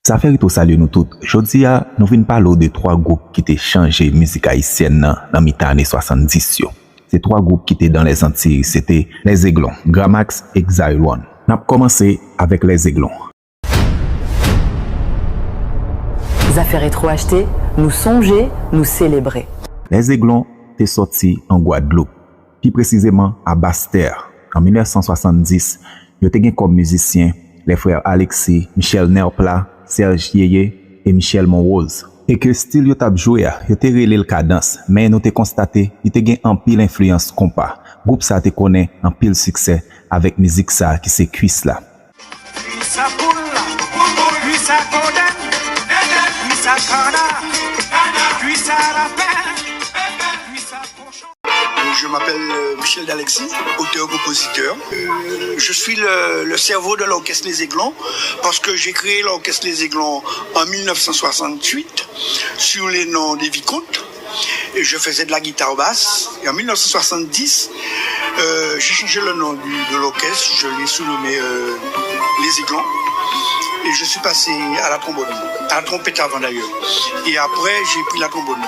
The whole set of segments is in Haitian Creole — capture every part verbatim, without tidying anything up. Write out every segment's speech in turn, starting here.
Zafè Retwo salye nou tout. Jodi a, nou vin pale w de twa gwoup ki te chanje mizik ayisyèn nan, nan mitan ane swasanndis yo. Se twa gwoup ki te dans les Antilles, se te Les Aiglons, Gramax, Exile One. N ap kòmanse avèk Les Aiglons. Zafè Retwo achte, nou sonje, nou selebre. Les Aiglons te sòti an Gwadloup, pi presizeman a Bastè. An mil nèf san swasanndis, yo te gen kòm mizisyen lè frè Alexis, Michel Nerpla, Serge Yeye e Michel Monrose. E ke stil yo t ap jwe a, yo te rele l kadans, men nou te konstate li te gen anpil enfliyans konpa. Gwoup sa te konnen anpil siksè avèk mizik sa ki se kwis la. Kwis a poul, kwis a koden, kwis a kana, kwis a lapè, kwis a kochon. Je m'appelle euh, Michel Dalexis, auteur-compositeur. Euh, je suis le, le cerveau de l'orchestre Les Aiglons parce que j'ai créé l'orchestre Les Aiglons en mille neuf cent soixante-huit sous le nom des Vicomtes. Et je faisais de la guitare basse. Et en mille neuf cent soixante-dix, euh, j'ai changé le nom du- de l'orchestre, je l'ai surnommé euh, Les Aiglons. Et je suis passé à la trombone, à la trompette avant d'ailleurs. Et après, j'ai pris la trombone.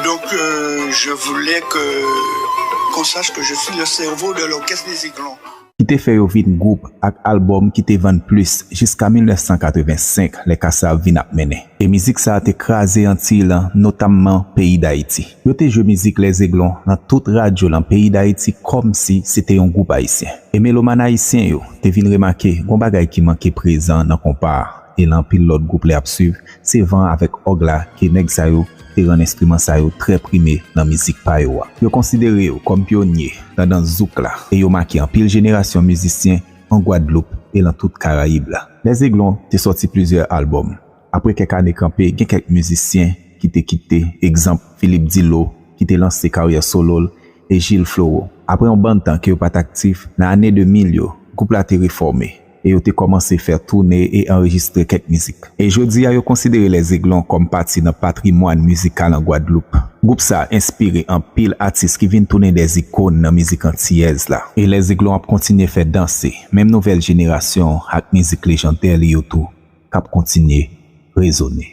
Donc, euh, je voulais que qu'on sache que je suis le cerveau de l'orchestre Les Aiglons. Ki te fè yo vin gwoup ak albòm ki te vann plis jiska mil nèf san katrevensenk, lè ka sa ap vin ap mennen. E mizik sa a te kraze Antiy lan, notamman peyi Dayiti. Yo te jwe mizik Les Aiglons nan tout radyo nan peyi Dayiti kòmsi se te yon gwoup ayisyen. E melomàn ayisyen yo te vin remake gon bagay ki manke prezan nan konpa a. E nan anpil lòt gwoup lè y ap swiv, se van avèk òg la ke nèg sa yo te rann enstriman sa yo trè prime nan mizik pa yo a. Yo konsidere yo kòm pyonye tandans zouk la e yo make anpil jenerasyon mizisyen an Gwadloup e lan tout Karayib la. Les Aiglons te sòti plizyè albòm. Apre kèk ane kanpe, gen kèk mizisyen ki te kite, egzanp, Philippe Dilo, ki te lanse karyè solo l, e Gilles Floro. Apre yon bann tan ke yo pa t aktif, nan ane de mil yo, gwoup la te refòme e yo te kòmanse fè toune e anrejistre kèk mizik. E jodi a, yo konsidere Les Aiglons kòm pati nan patrimwàn mizikal an Gwadloup. Gwoup sa a enspire anpil atis ki vin tounen dè zikòn nan mizik antiyèz la. E Les Aiglons ap kontinye fè danse menm nouvèl jenerasyon an ak mizik lejandè li yo tou k ap kontinye rezone.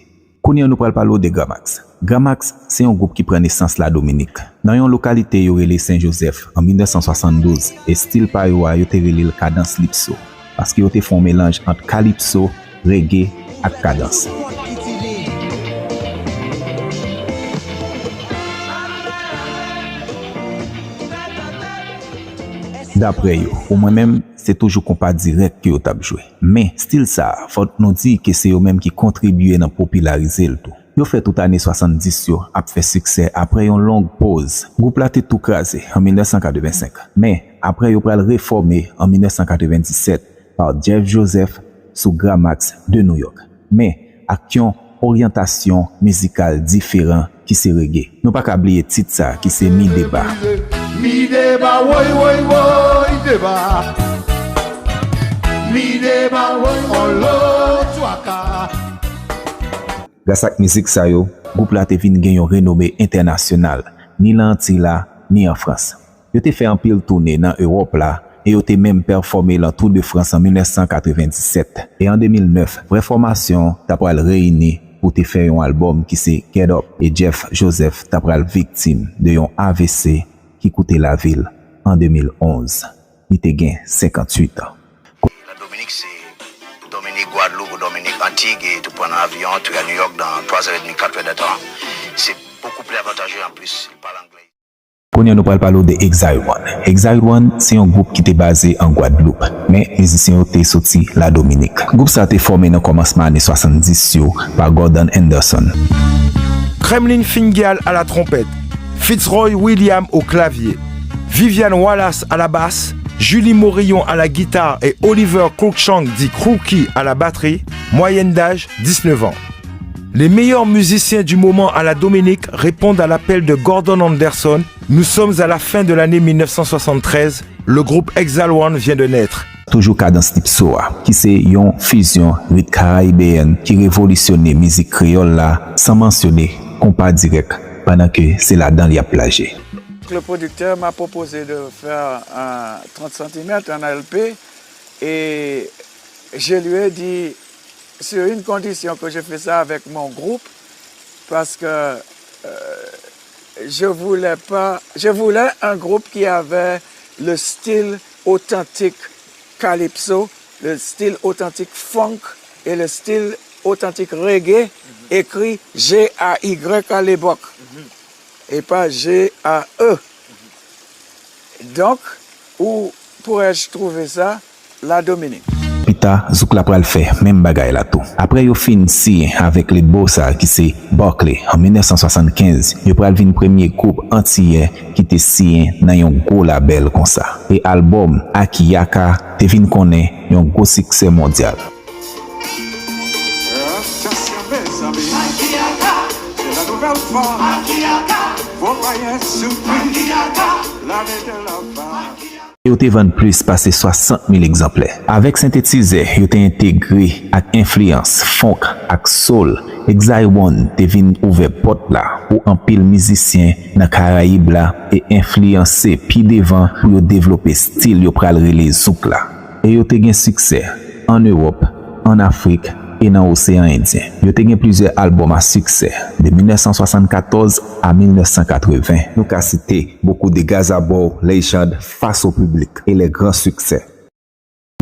Kounye a nou pral pale w de Gramax. Gramax se yon gwoup ki pran nesans Ladominik, nan yon lokalite yo rele Sen Jozèf, an mil nèf san swasanndouz, e stil pa yo a, yo te rele l kadans lipso, paske yo te fè yon melanj ant kalipso, rege ak kadans. Daprè yo, pou mwen menm, se toujou konpa dirèk ke yo t ap jwe. Men, stil sa a, fòk nou di ke se yo menm ki kontribye nan popilarize l tou. Yo fè tout ane swasanndis yo ap fè siksè apre yon long poz. Gwoup la te tou kraze an mil nèf san katrevensenk. Men, apre yo pral refòme an mil nèf san katrevendisèt pa Jeff Joseph sou Gramax de New York. Men, ak yon oryantasyon mizikal diferan ki se rege. Nou pa ka bliye tit sa ki se Mi Deba. Mi deba, woy, woy, woy, deba. Mi deba, woy, woy, woy, twaka. Gras ak mizik sa yo, gwoup la te vin gen yon renome entènasyonal, ni nan Antiy la, ni an Frans. Yo te fè anpil toune nan Ewòp la, e yo te menm pèfòme lan Tour de France an mil nèf san katrevendisèt. E an de mil nèf, vrè fòmasyon an ta pral reyini pou te fè yon albòm ki se Get Up, e Jeff Joseph ta pral viktim de yon A V C ki koute lavi l an de mil onz. Li te gen senkantuit an. Dominik se Dominik Gwadloup ou Dominik Antig, e tou pran nan avyon, tou a New York dans trois heures et demie, quatre heures de temps. C'est beaucoup plus avantageux en plus, il parle anglais. Kounye a nou pral pale w de Exile One. Exile One se yon gwoup ki te baze an Gwadloup, men mizisyen yo te soti Ladominik. Gwoup sa te fòme nan kòmansman ane swasanndis yo pa Gordon Anderson. Kremlin Fingal à la trompette, Fitzroy William au clavier, Viviane Wallace à la basse, Julie Morillon à la guitare et Oliver Cruikshank dit Crookie à la batterie, moyenne d'âge dix-neuf ans. Les meilleurs musiciens du moment à la Dominique répondent à l'appel de Gordon Anderson. Nous sommes à la fin de l'année mille neuf cent soixante-treize. Le groupe Exile One vient de naître. Toujou kadans lipso a, ki se yon fizyon rit karayibeyèn ki revolisyone mizik kreyòl la, san mansyone konpa dirèk, pandan ke se ladan l y ap plaje. Le producteur m'a proposé de faire un trente centimètres, un L P, et je lui ai dit, Sur une condition, que je fais ça avec mon groupe, parce que euh, je voulais pas, je voulais un groupe qui avait le style authentique calypso, le style authentique funk et le style authentique reggae, écrit G A Y à l'époque, et pas G A E. Donc, où pourrais-je trouver ça? La Dominique. Pita, zouk la pral fè menm bagay la tou. Apre yo fin siyen avèk Litbo sa ki se Barclay an mil nèf san swasannkenz, yo pral vin premye gwoup antiyè ki te siyen nan yon gwo labèl konsa. E albòm Aki Yaka te vin konnen yon gwo siksè mondyal. Yo te vann plis pase swasant mil egzanplè. Avèk sentetizè, yo te entegre ak enfliyans funk ak soul. Exile One te vin ouvè pòt la pou anpil mizisyen nan Karayib la e enfliyanse pi devan pou yo devlope stil yo pral rele zouk la. E yo te gen siksè ann Ewòp, ann Afrik e nan Oseyan Endyen. Yo te gen plizyè albòm a siksè de mil nèf san swasannkatòz a mil nèf san katreven. Nou ka site Beaucoup de Gazabow, Legend, Face au Public e Les Grands Succès.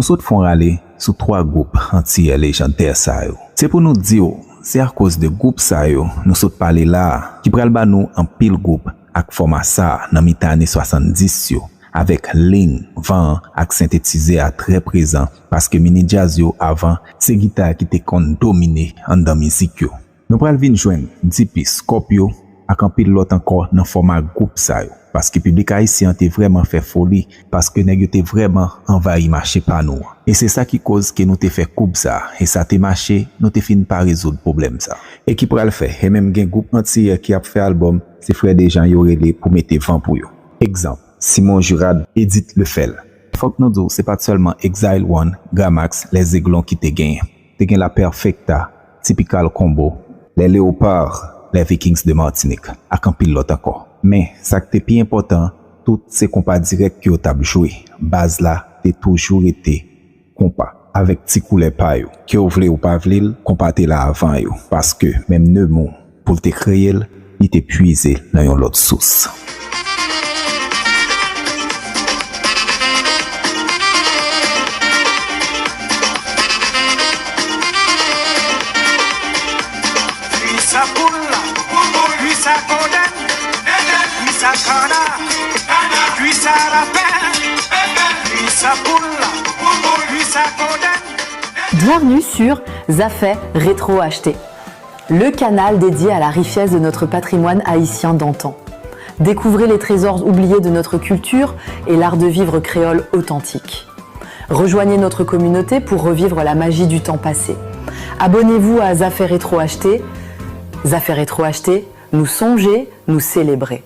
Nou sot fè yon rale sou twa gwoup antiyè lejandè sa yo. Se pou nou di w, se akoz de gwoup sa yo nou sot pale la a ki pral ba nou anpil gwoup ak fòma sa a nan mitan ane swasanndis yo, avèk ling, van an ak sentetizè a trè prezan, paske mini djaz yo avan se gita a ki te konn domine anndan mizik yo. Nou pral vin jwenn Dipi, Scorpio ak anpil lòt ankò nan fòma gwoup sa yo, paske piblik ayisyen an te vrèman fè foli, paske nèg yo te vrèman anvayi mache pa nou an. E se sa ki koz ke nou te fè koub sa a, e sa te mache, nou te fin pa rezoud pwoblèm sa a. E ki pral fè, e menm gen gwoup antiyè ki ap fè albòm, se frè Dejan yo rele pou mete van pou yo. Egzanp, Simon Jurad, Edith Lefèl. Fòk nou di w, se pa t sèlman Exile One, Gramax, Les Aiglons ki te genyen. Te gen La Perfecta, Typical Combo, Les Léopards, Les Vikings de Martinique, ak anpil lòt ankò. Men, sa k te pi enpòtan, tout se konpa dirèk ke yo t ap jwe. Baz la te toujou rete konpa, avèk ti koulè pa yo. Ke w vle ou pa vle l, konpa te la avan yo, paske menm Nemours, pou l te kreye l, li te pwize l nan yon lòt sous. Bienvenue sur Zafè Retro Achte, le canal dédié à la richesse de notre patrimoine haïtien d'antan. Découvrez les trésors oubliés de notre culture et l'art de vivre créole authentique. Rejoignez notre communauté pour revivre la magie du temps passé. Abonnez-vous à Zafè Retro Achte. Zafè Retro Achte, nous songer, nous célébrer.